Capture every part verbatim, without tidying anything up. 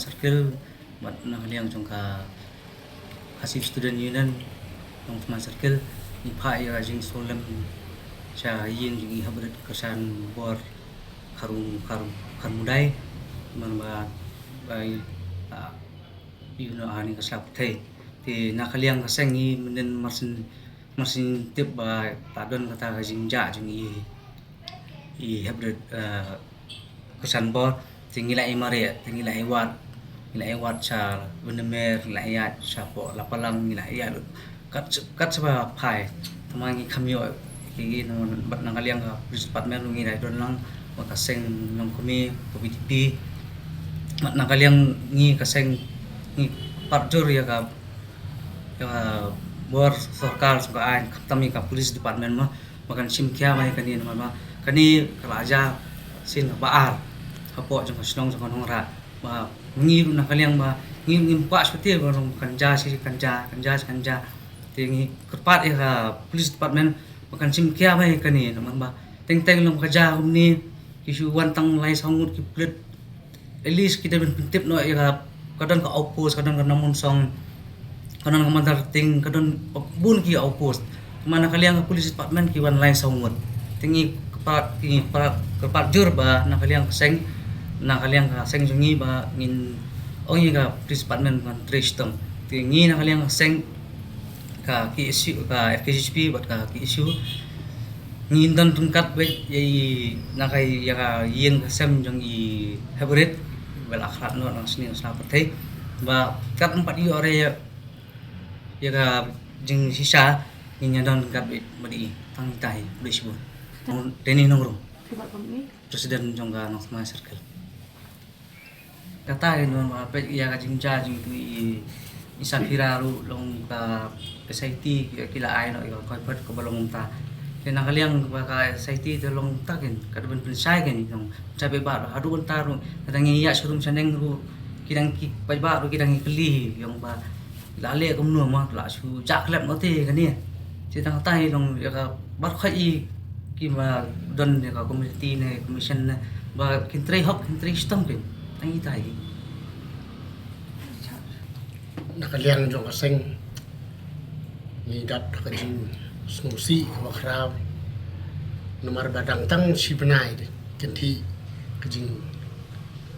Circle, bad na ka liang jong ka Khasi Student Union Nongthymmai Circle, ngi phah ïa ka jingsngewlem sha ïing jong i Hybrid Kyrshan Bor Kharu Kharu Kharmudai, man ba bai, ah, ïa u noh ha kane ka sla pyrthei. Te na ka liang ka seng ngi mynnin mar syn mar syn tip ba la don kata ka jingjia jong i i Hybrid, eh, Kyrshan Bor, te ngi la ïa mareh, te ngi la ïa wad, ngi la ïa wad sha Windermere, ngi la ïa sha poh Lapalang, ngi la ïa lut kat kat sha ba phai. Tangba ngi kham ïoh ïa ki, ngi bad na ka liang ka police department ngi la don lang bad ka seng nongkmie ka VDP. Bad na ka liang ngi ka seng ngi pat jur ïa ka, ïa ka bor sorkar jong ka aiñ, khamtam ïa ka police department mo. Ba kan shim khia ba ïa kane namar ba kane ka la jia sien kaba ar hapoh jong ka shnong jong ka Nongrah. Ba ngi ruh na ka liang ba ngi ngim kwah shuh te ba long kan jia shi kan jia, kan jia shi kan jia. Te ngi kyrpad ïa ka police department ba kan shim khia ba ïa kane namar ba teng teng long ka jia kumne, ki shu wan tang lai saw ngut ki pulit. At least ki dei ban pyntip noh ïa ka, ka don ka outpost, ka don ka Nongmynsong, ka don ka Motherting, ka don bun ki outpost. Tangba na ka liang ka police department ki wan lai saw ngut. Te ngi kyrpad, ngi kyrpad, kyrpad jur ba na ka liang ka seng, na ka liang ka seng jong ngi ba ngin ong ïa ka police department ban trei shitom. Te ngi na ka liang ka seng ka KSU, ka FKJGP bad ka KSU ngin don ryngkat beit ïa i, na ka, ïa ka ïing ka sem jong i Hybrid ba la khlad noh na ka sngi na sla pyrthei. Ba kat ym pat ïoh re ïa, ïa ka jingshisha, ngin ïa don ryngkat beit bad i. Tang ita hi, khublei shibun. Tang Danny Nongrum, President jong ka Nongthymmai Circle. Kata hi, don ba peit ïa ka jingjia jong itu i, i Safira ruh long ka SIT ki, ki la ai noh ïa ka kaiphod kaba long mynta. Te na ka liang ba ka SIT te long mynta kin ka dei ban pynshai kin long. Sa peit ba haduh mynta ruh, ka dang ïa sha rum sha neng ruh, ki dang ki peit ba ruh ki dang ïa kylli ïa ba la leh kumno mo, la shu jah khlem mo te kane. Te tang kata hi long ïa ka bar khoit i ki ba don ïa ka committee ne commission ne ba kin trei hok kin trei shitom kin. Tang ita hi. Na ka liang jong ka seng ngi dap da ka jingsngewsih kaba khraw namar ba dang tang shi bnai de kynthih ka jing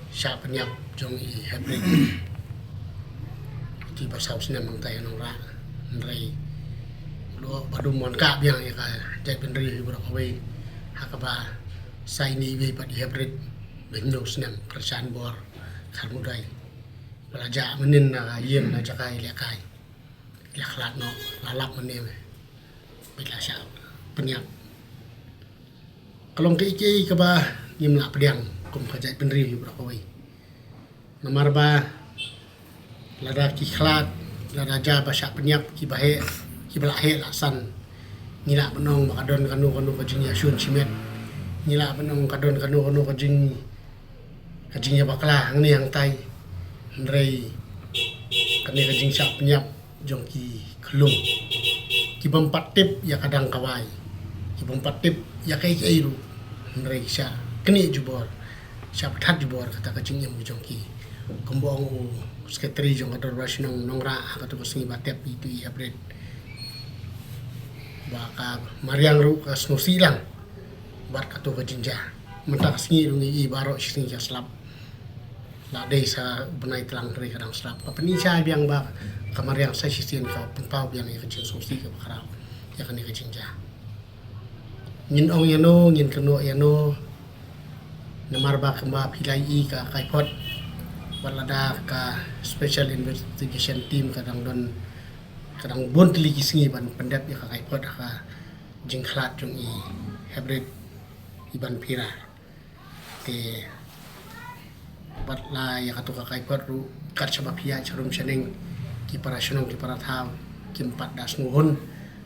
shah pynïap jong i Hybrid. Ki ba saw snem hangtai ha Nongrah. Hynrei lo ba dum mon ka biang ïa ka jaitbynriew hi baroh kawei ha kaba sa ine iwei pat i Hybrid ba hynñiew snem, Kyrshan Bor Kharmudai. Ba la jah mynnin na ka ïing na jaka i lehkai. La khlad noh, la lap mynnin. Bad la shah pynïap. Ka long kaei kaei kaba ngim lah pdiang kum ka jaitbynriew hi baroh kawei. Namar ba lada ki khlad, lada jia ba shah pynïap ki ba heh, ki ba la heh la san, ngi lah ban ong ba ka don kano kano ka jingïashun shimet. Ngi lah ban ong ka don kano kano ka jing, ka jingïabakla hangne hangtai. Hynrei kane ka jingshah pynïap jong ki khyllung ki bym pat tip ïa ka dang ka wai, ki bym pat tip ïa kaei kaei ruh. Hynrei shah knieh jubor, shah pynthat jubor kata ka jingim jong ki. Kumba ong u Secretary jong ka Dorbar Shnong Nongrah ha katu ka sngi ba tep ïa itu i Hybrid, ba ka mariang ruh ka sngewsih lang bad katu ka jingjia. Mynta ka sngi ruh ngi i baroh shi sngi ka slap. La dei sa u bnai tlang hynrei ka dang slap. Ka pyni shai biang ba ka mariang sa shisien ka pynpaw biang ïa ka jingsngewsih kaba khraw ïa kane ka jingjia. Ngin ong ïano, ngin kynnoh ïano. Namar ba kumba phi la ïohi ka kaiphod, wat lada ka Special Investigation Team ka dang don, ka dang bun tylli ki sngi ban pyndep ïa ka kaiphod ha ka jingkhlad jong i Hybrid Ibanpira. Te bad la ïa katu ka kaiphod ruh kat shaba phi ïaid sharum shaneng, ki para shnong ki para thaw kim pat da sngewhun.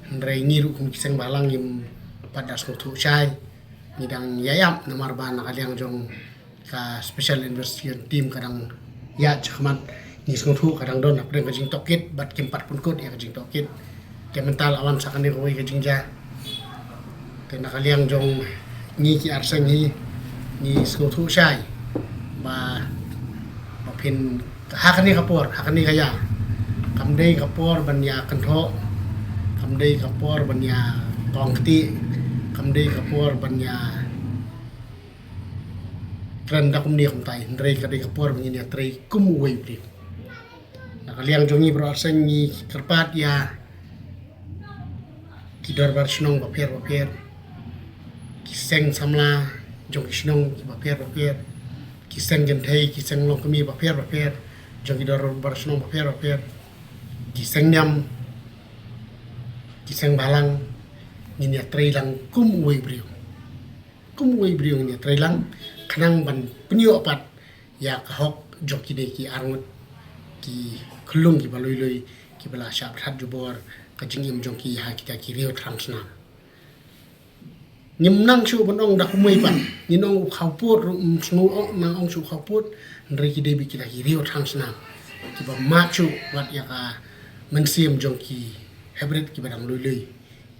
Hynrei ngi ruh kum ki seng bhalang ngim pat da sngewthuh shai. Ngi dang ïa ïap namar ba na ka liang jong ka Special Investigation Team ka dang ïaid shakhmat. Ngi sngewthuh ka dang don hapdeng ka jingtohkit bad kim pat pynkut ïa ka jingtohkit. Te mynta la wan sa kane kawei ka jingjia. Te na ka liang jong ngi ki arseng hi ngi sngewthuh shai ba, ba Phin ha kane ka por, ha kane ka ïa, kam dei ka por ban ïa kynthoh, kam dei ka por ban ïa kong kti, kam dei ka por ban ïa kren da kumne kumtai, hynrei ka dei ka por ban ïa trei kum uwei u briew. Na ka liang jong ngi baroh seng ngi kyrpad ïa ki dorbar shnong bapher bapher, ki seng samla jong ki shnong ki bapher bapher, ki seng kynthei, ki seng longkmie bapher bapher, jong ki dorbar shnong bapher bapher, ki seng niam, ki seng balang, ngin ïa trei lang kum uwei u briew. Kum uwei u briew ngin ïa trei lang, khnang ban pynïoh pat ïa ka hok jong kine ki arngut ki khyllung kiba lui lui, kiba la shah pyrthat jubor ka jingim jong ki ha kita ki riew thrang snam. Ngim nang shuh ban ong da kumwei pat, ngin ong u khawpud ruh, ym sngew ong, nang ong shuh u khawpud, hynrei ki dei beit kita ki riew thrang snam kiba mad shuh wat ïa ka mynsiem jong ki hybrid kiba dang lui lui,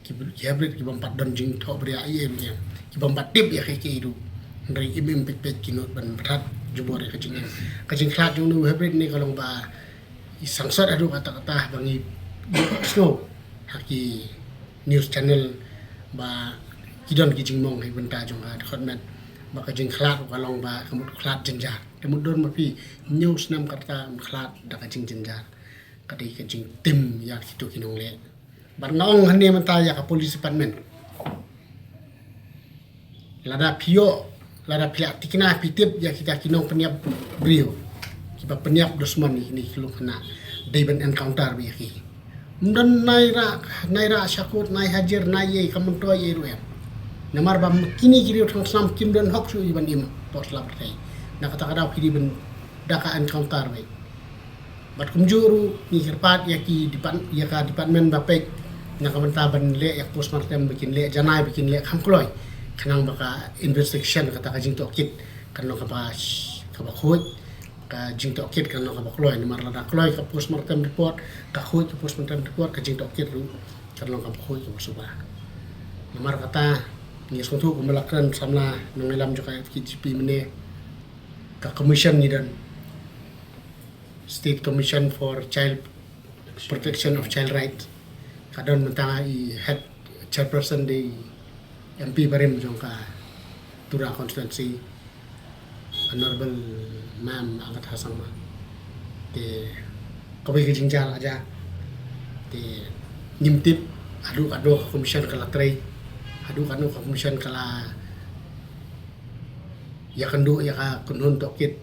ki, ki hybrid kibym pat don jingthoh bria ïa ei ei, kibym pat tip ïa kiei kiei ruh, hynrei im im peit peit ki nud ban pyrthat jubor ïa ka jingim. Ka jingkhlad jong u hybrid ne ka long ba i sangsot haduh katta katta ba ngi sngew ha ki news channel ba ki don ki jingmong ha bynta jong ka dkhot met, ba ka jingkhlad ka long ba ka mut khlad jynjar. Te mut don ma phi, hynñiew snem katta ym khlad da ka jingjynjar. Ka dei ka jingtim ïa kito ki nongleh. Bad nga ong hangne mynta ïa ka police department, lada phi ïoh, lada phi la tikna, phi tip ïa kita ki nongpynïap briew kiba pynïap dusmon ïa kine ki lum khynnah, dei ban encounter beit ïa ki. Ym don nai rah, nai rah shakut, nai hajir, nai ei, kam myntoi ei ruh em. Namar ba kine ki riew thrang snam kim don hok shuh ïa ban im por slap rthei. Na kata ka daw phi dei ban da ka encounter beit. Bad kumjuh ruh ngi kyrpad ïa ki depart-, ïa ka department ba peit na ka bynta ban leh ïa ka postmortem, ba kin leh janai, ba kin leh kham kloi, khnang ba ka investigation, kata ka jingtohkit, kan long kaba, kaba khuid, ka jingtohkit kan long kaba kloi. Namar lada kloi ka postmortem report, ka khuid ka postmortem report, ka jingtohkit ruh kan long kaba khuid, kaba suba. Namar kata ngi sngewthuh kumba la kren samla nongïalam jong ka F K J G P mynne, ka commission ngi don, State Commission for Child Protection of Child Rights. Ka don mynta i head chairperson dei M P barim jong ka Tura constituency, Honorable Ma'am Agatha Sangma. Te kawei ka jingjia la jia. Te ngim tip haduh katno ka commission ka la trei, haduh katno ka commission ka la ïakynduh ïa ka kynhun tohkit,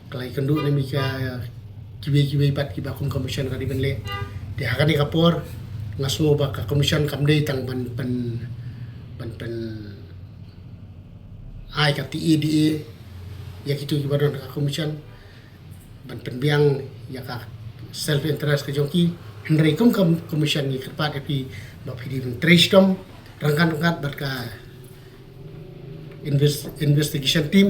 ka la ïakynduh ne mih ïa kiwei kiwei pat kiba kum commission ka dei ban leh. Te ha kane ka por nga sngew ba ka commission kam dei tang ban pyn, ban pyn ai ka T A D A ïa kito kiba don ha ka commission ban pynbiang ïa ka self interest ka jong ki. Hynrei kum ka commission ngi kyrpad ïa phi ba phi dei ban trei shitom ryngkat ryngkat bad ka invest-, investigation team,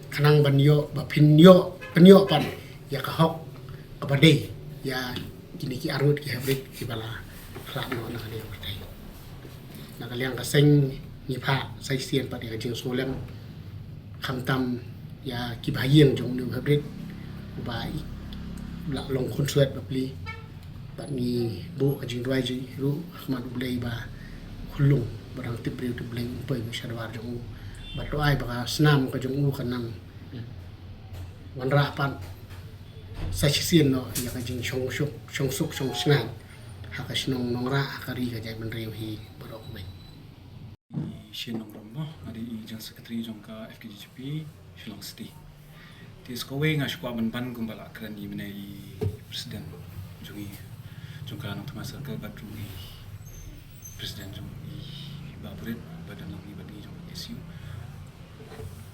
khnang ban ïoh, ba phin ïoh, pynïoh pat ïa ka hok kaba dei ïa kine ki arngut ki hybrid kiba la khlad noh na kane ka pyrthei. Na ka liang ka seng ngi phah sa shisien pat ïa ka jingsngewlem, khamtam ïa ki bahaïing jong une u hybrid uba i la long khunswet bapli. Bad ngi buh ka jingduwai jong ngi ruh ha khmat U Blei ba u khyllung ba dang tip briew tip Blei un poi beit sha dwar jong u. Bad to ai ba ka snam ka jong u kan nang wanrah pat sa shisien noh ïa ka jingshong suk, shong suk shong sngewbha ha ka shnong Nongrah, ha ka ri ka jaitbynriew hi baroh kawei. I Shin Nongrum mo, nga dei i General Secretary jong ka F K J G P Shillong City. Te sa kawei nga shu kwah ban ban kumba la kren i mynne i President jong i, jong ka Nongthymmai Circle bad ruh i President jong i Bah Burit ba don lang i bad ngi jong ka K S U.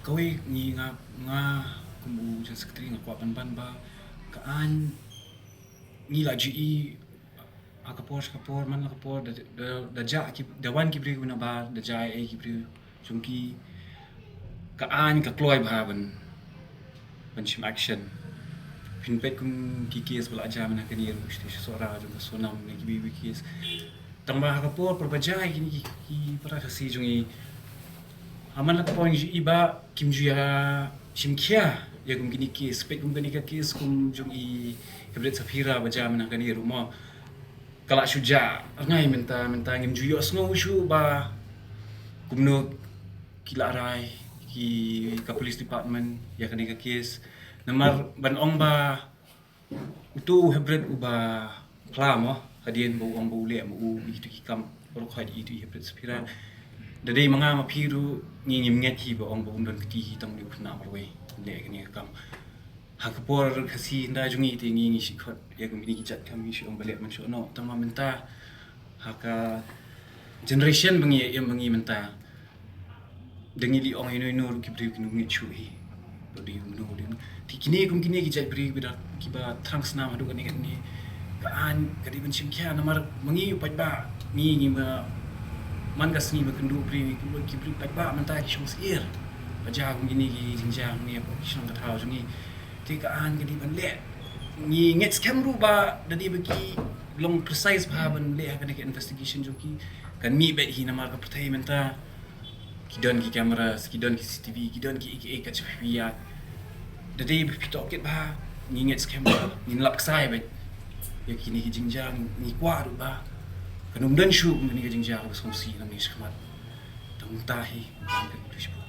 Kawei ngi nga, nga kum u General Secretary nga kwah ban ban ba ka aiñ ngi la ju i ha ka por sha ka por, man la ka por, da, da, da jah ki, da wan ki briew na bar, da jah ei ei ki briew jong ki, ka aiñ ka kloi bha ban, ban shim action. Phin peit kum ki case ba la jah mynne kane ruh, sha Sohra jong ka Sonam ne kiwei kiwei case. Tang ba ha ka por, por ba jah kine ki, ki para Khasi jong i, ha man la ka por ngi ju i ba kim ju ïa shim khia Ïa kum kine ki case, peit kum kine ki case kum jong i Hybrid Sapphira ba jia mynta kane ruh mo. Ka la shu jia rngai mynta, mynta ngim ju ïohsngew shuh ba kumno ki la rai ki ka police department ïa kane ka case. Namar ban ong ba uto u Hybrid uba phla mo, hadien ba u ong ba u leh ma u ito ki kam, baroh khoit ito i Hybrid Sapphira. Da dei ma nga ma phi ruh ngi ngim ngeit hi ba ong ba un don kti hi tang dei u khynnah marwei leh kane ka kam. Ha ka por Khasi hynda jong ngi te ngi ngi shu khot ïa kine ki jait kam ngi shu ong ba leh mynshuh noh, tang ma mynta ha ka generation ba ngi ïa im ba ngi mynta, da ngi leh ong ïa no ïa no ruh ki briew kin ngeit shuh hi. Ba dei ïa no dei. Te kine kum kine ki jait briew kiba da kiba thrang snam haduh kane kane, ka aiñ ka dei ban shim khia namar ma ngi u paidbah, ngi ngi ma man ka sngi ba kynduh briew, ki briew paidbah mynta ki shong syier. Ba jia kum kine ki jingjia ngi ha ki shnong ka thaw jong ngi. Te ka aiñ ka dei ban leh. Ngi ngeit skhem ruh ba da dei ba ki long precise bha ban leh ha kane ka investigation jong ki. Kan mih beit hi namar ka pyrthei mynta ki don ki cameras, ki don ki C C T V, ki don ki A K A ka chipia. Da dei ba phi tohkit bha, ngi ngeit skhem ba ngin lap ksai beit ïa kine ki jingjia. Ngi kwah ruh ba kan ym don shuh kane ka jingjia kaba sngewsih nangne shakhmat. Tang mynta hi kan kyntu shibun.